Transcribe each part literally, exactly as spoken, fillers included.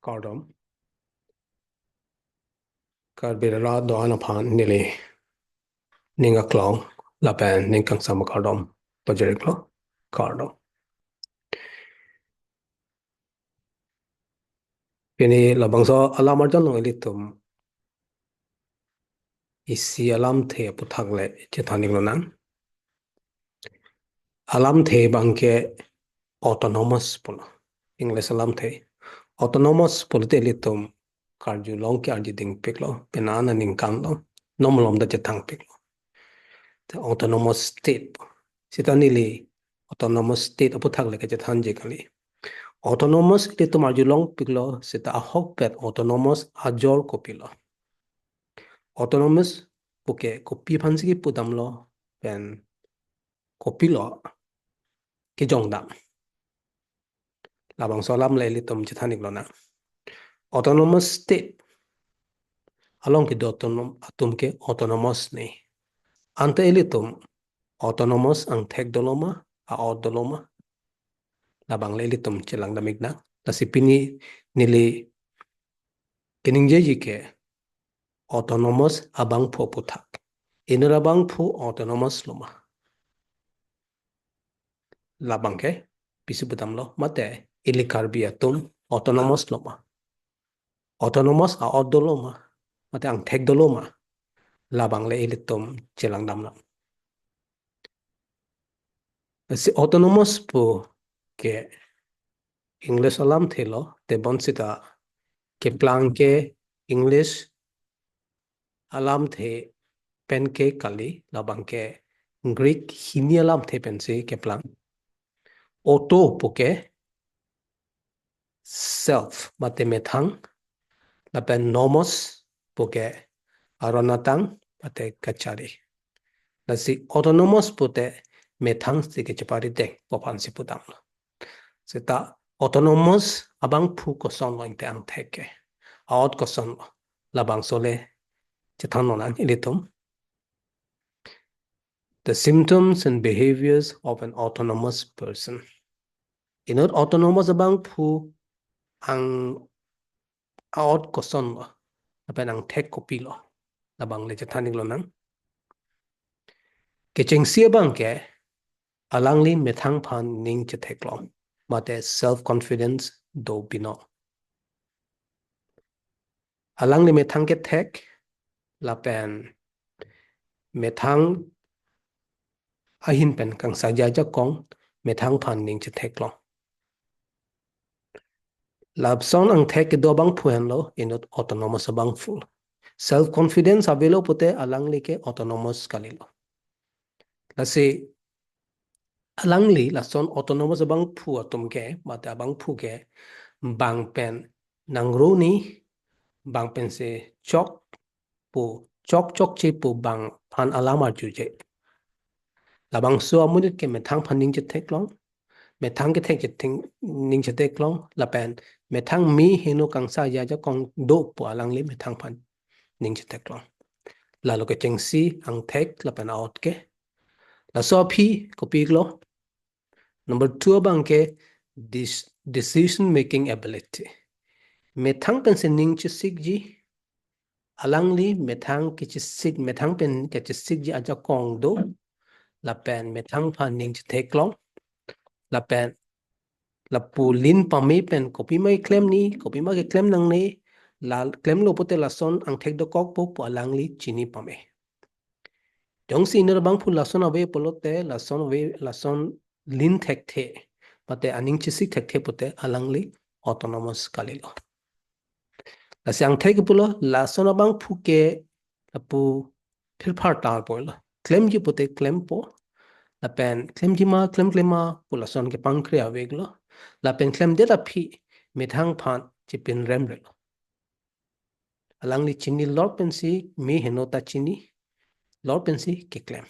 Kardom. Karbi Rara do-an aphan neli ning aklong lapen ning kangsam akardom pajirlo. Kardom. Pini labangso alam arjan along ilitum isi alamthe aputhak le chethan-ik lonang. Alamthe abangke autonomous pulo. English alamthe. Autonomous pulote ilitum karjulong ke arjudingpiklo, penang aningkanlo, non malom ta chethangpiklo. Te autonomous state. Seta neli autonomous state aputhak le kachethanji kali. Autonomous ilitum arjulongpiklo, seta ahokpet autonomous ajor kopilo. Autonomous puke kopi aphansi kipudamlo, pen kopilo kejongdam. Labangso alam le ilitum chethan-ik lonang. Autonomous state along kedo atum, atum ke autonomous ne. Ante ilitum autonomous angthek dolo ma, a-ot dolo ma, labang le ilitum chelangdam-ik nang. Lasi pini neli keningjeji ke autonomous abangphu aputhak. Inut abangphu autonomous lo ma, labang ke pisi pudamlo, mate ili Karbi atum autonomous lo ma, autonomous a-ot dolo ma, mate angthek dolo ma, labang le ilitum chelangdam nang. Si autonomous puke English alamthe lo, tebonsita keplang ke English alamthe pen ke kali, labang ke Greek hini alamthe pensi keplang. Auto puke self mate methang, lapen nomos puke aron atang mate kachari. Lasi autonomous pute methangsi kachepari dengpo aphansi pudamlo. Seta autonomous abangphu kosonlo, ingte angthek ke, a-ot kosonlo, labangso le chethan lonang ilitum. The symptoms and behaviors of an autonomous person. Inut autonomous abangphu ang a-ot kosonlo, lapen angthek kopilo, labang le chethan-ik lonang. Kechengsi abangke alangli methang aphan ning chetheklong, mate self confidence do binong. Alangli methang kethek, lapen methang ahin pen kangsaji ajakong, methang aphan ning chetheklong. Lapuson angthek kedo abangphu henlo inut autonomous abangphu. Self confidence avelo pute alangli ke autonomous kalilo. Lasi alangli lason autonomous abangphu atum ke, mate abangphu ke, bang pen nangroni, bang pensi chok pu, chok chokche pu bang aphan alam arjuje. Labangso amonit ke methang aphan ning chetheklong, methang kethek chetheng ning chetheklong, lapen methang me heno kangsaji ajakong do pu alangli methang aphan ning chetheklong. Lalo kechengsi angthek lapen a-ot ke. Laso aphi kopi-iklo? Number two abangke dis-, decision making ability. Methang pensi ning chesikji, alangli methang kechesik, methang pen kechesikji ajakong do, lapen methang aphan ning chetheklong, lapen lapu lin pame pen kopima keklem ni, kopima keklem nangne, la klemlo pute lason angthek dokokpo pu alangli chini pame. Jongsi inut abangphu lason ave pulote, lason ave, lason lin thekthe, mate aning chesik thekthe pute alangli autonomous kalilo. Lasi angthek pulo, lason abangphu ke lapu phirphar tarpo lo. Klemji pute klempo. Lapen klemji ma, klemklem ma pu lason kepangkre aveklo. Lapen klemdet aphi methang aphan chepinremrelo. Alangli chini lor pensi, me heno ta chini lor pensi keklem.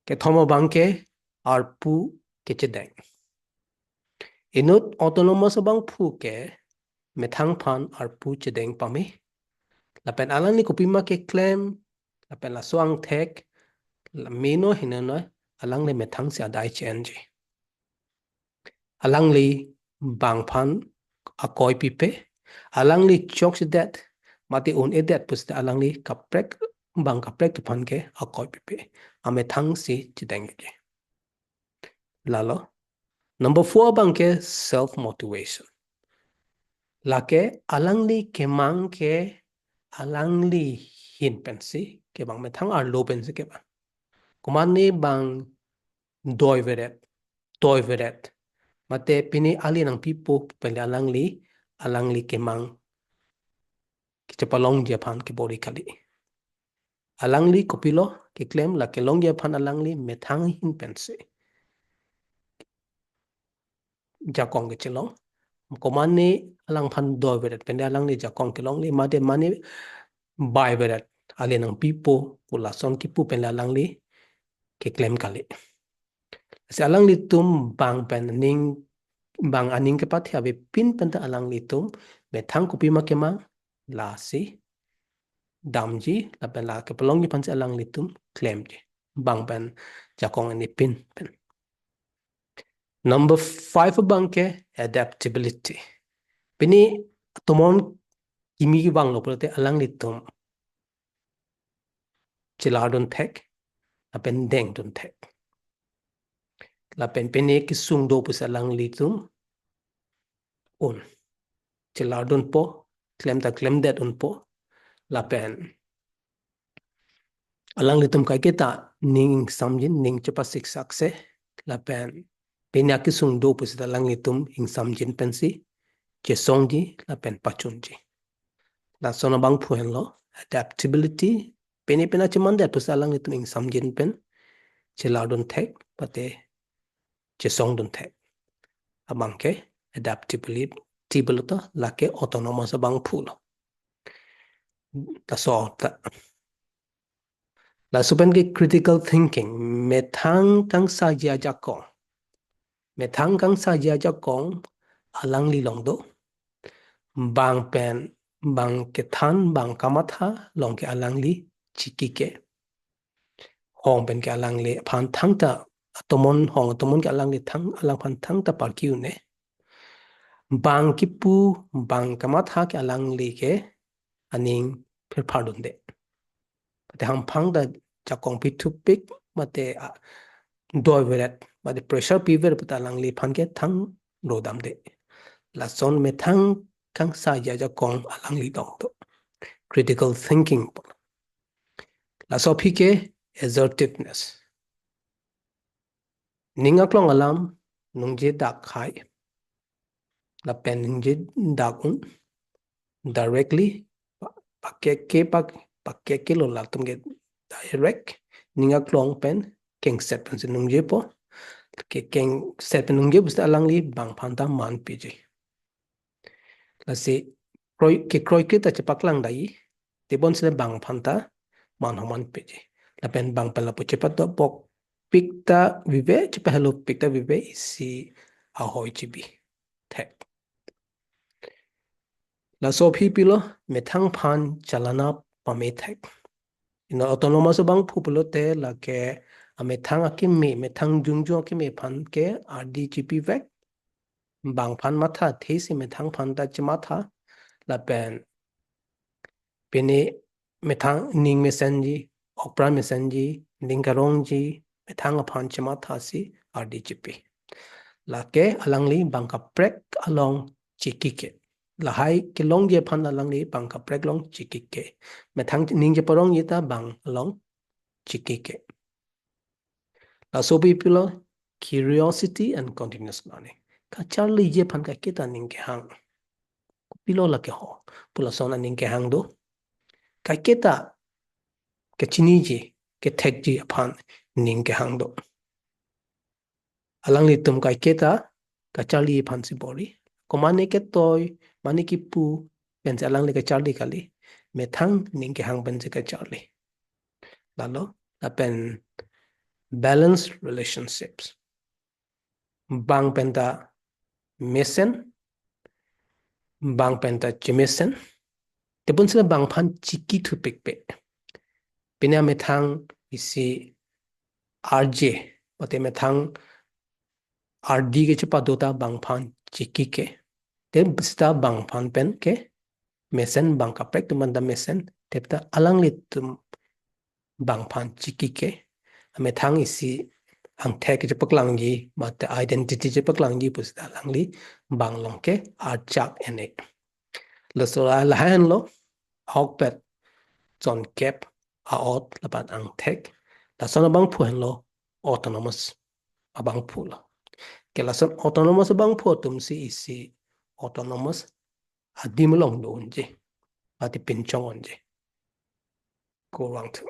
Kethom abangke arpu kechedeng. Inut autonomous abangphu ke methang aphan arpu chedeng pame. Lapen alangli kopima keklem, lapen laso angthek, la meno heno noi, alangli methangsi adai che-enji. Alangli bang aphan akoi pipe, alangli chokchedet, mate un-edet pusita alangli kaprek, bang kaprek atum aphan ke akoi pipe. Amethang si chedengji. Lalo. Number four abang ke self motivation. Lake alangli kemang ke alangli ahin pensi kevang, methang arlo pensi kevang. Komatne bang doiveret, toiveret, mate pini ali nangpipo pen alangli, alangli kemang kechepalongji aphan kebor-i kali. Alangli kopilo keklem, la kelongji aphan alangli methang ahin pensi jakong kechelong. Komatne alangphan doiveret pen alangli jakong kelongle, mate mane baiveret, ali nangpipo pu lason kipu pen alangli keklem kali. Si alanglitum bang pen aning, bang aning kepathe avepin penta alanglitum methang kopima kemang, lasi damji, lapen la kepalongji aphansi alanglitum klemji. Bang pen jakong ani pin pen. Number five abang ke adaptability. Pini atomon kimi vanglo pulote alanglitum chelardun thek, lapen dengdun thek. Lapen pini kesung do pusi alanglitum un chelardunpo, klem ta klemdet unpo, lapen alanglitum kaiketa ning ingsamjin, ning chepasiksakse, lapen pini akesung do pusita alanglitum ingsamjin pensi chesongji lapen pachunji. Lason abangphu henlo adaptability, pini pini chemandet pusita alanglitum ingsamjin pen chelardun thek, mate chesongdun thek. Abang ke adaptability pulote lake autonomous abangphulo. Laso ta. Laso pen ke critical thinking, methang kangsaji ajakong. Methang kangsaji ajakong alangli along do. Bang pen, bang kethan, bang kamatha along ke alangli chikike. Hong pen ke alangliphan thangta, atomon, hong atomon ke alangliphan, alangphan thangta parki un-e. Bang kipu, bang kamatha ke alangli ke aning phirphar dunde. Mate hamphang ta jakong pithupik, mate, ah, doiveret, mate pressure piveret puta alangliphan ke thang rodamde. Lason methang kangsaji ajakong alangli along do. Critical thinking. Laso aphi ke assertiveness. Ning aklong alam ningje dak hai, lapen ningje dak un, directly, pa-, pakeke pak-, pakeke lo latum ke direct, ning aklong pen kengset pensi ningjepo, ke kengset pen ningje pusita alangli bang aphanta manpiji. Lasi kroi, kekroi ke ta chepaklang dai, tebon sene bang aphanta man ho manpiji. Lapen bang pen lapu chepat do bok pik ta vive, chepahelo pik ta vive isi ahoi chibi thek. Laso aphi pilo methang aphan chalana pame thek. Ino autonomous abangphu pulote lake amethang akeme, methang jongjong akeme aphan ke ardi chipivek. Bang aphan mathathe si methang aphanta chematha, lapen pini methang ning mesenji, okpran mesenji, ning karongji, methang aphan chematha si ardi chipi. Lake alangli bang kaprek along chikike. Lahai kelongji aphan alangli bang kaprek along chikike. Methang ning cheparongji ta bang along chikike. Laso aphi pilo curiosity and continuous learning. Kacharliji aphan kaiketa aning kehang. Kopilo lake ho pu lason aning kehang do. Kaiketa kachiniji, kethekji aphan ning kehang do. Alanglitum kaiketa kacharli aphansi bor-i. Komane ketoi, mane kipu pensi alangli kacharli kali. Methang ning kehang pensi kacharli. Lalo, lapen balance relationships. Bang penta mesen, bang penta chemesen. Tebon sene bang aphan chiki thupikpe. Pini amethang isi arje, mate methang ardi kechepado ta bang aphan chiki ke. Te seta bang aphan pen ke mesen, bang kaprek atum aphan ta mesen, te ta alanglitum bang aphan chiki ke. Amethang isi angthek chepaklangji, mate identity chepaklangji pusita alangli bang along ke archak ene. Laso la lahenlo, ahokpet chonkep a-ot lapen angthek, lason abangphu henlo autonomous abangphu lo. Ke lason autonomous abangphu atum si isi autonomous adim along do-unji, mate pinchong unji. Kurvangthu.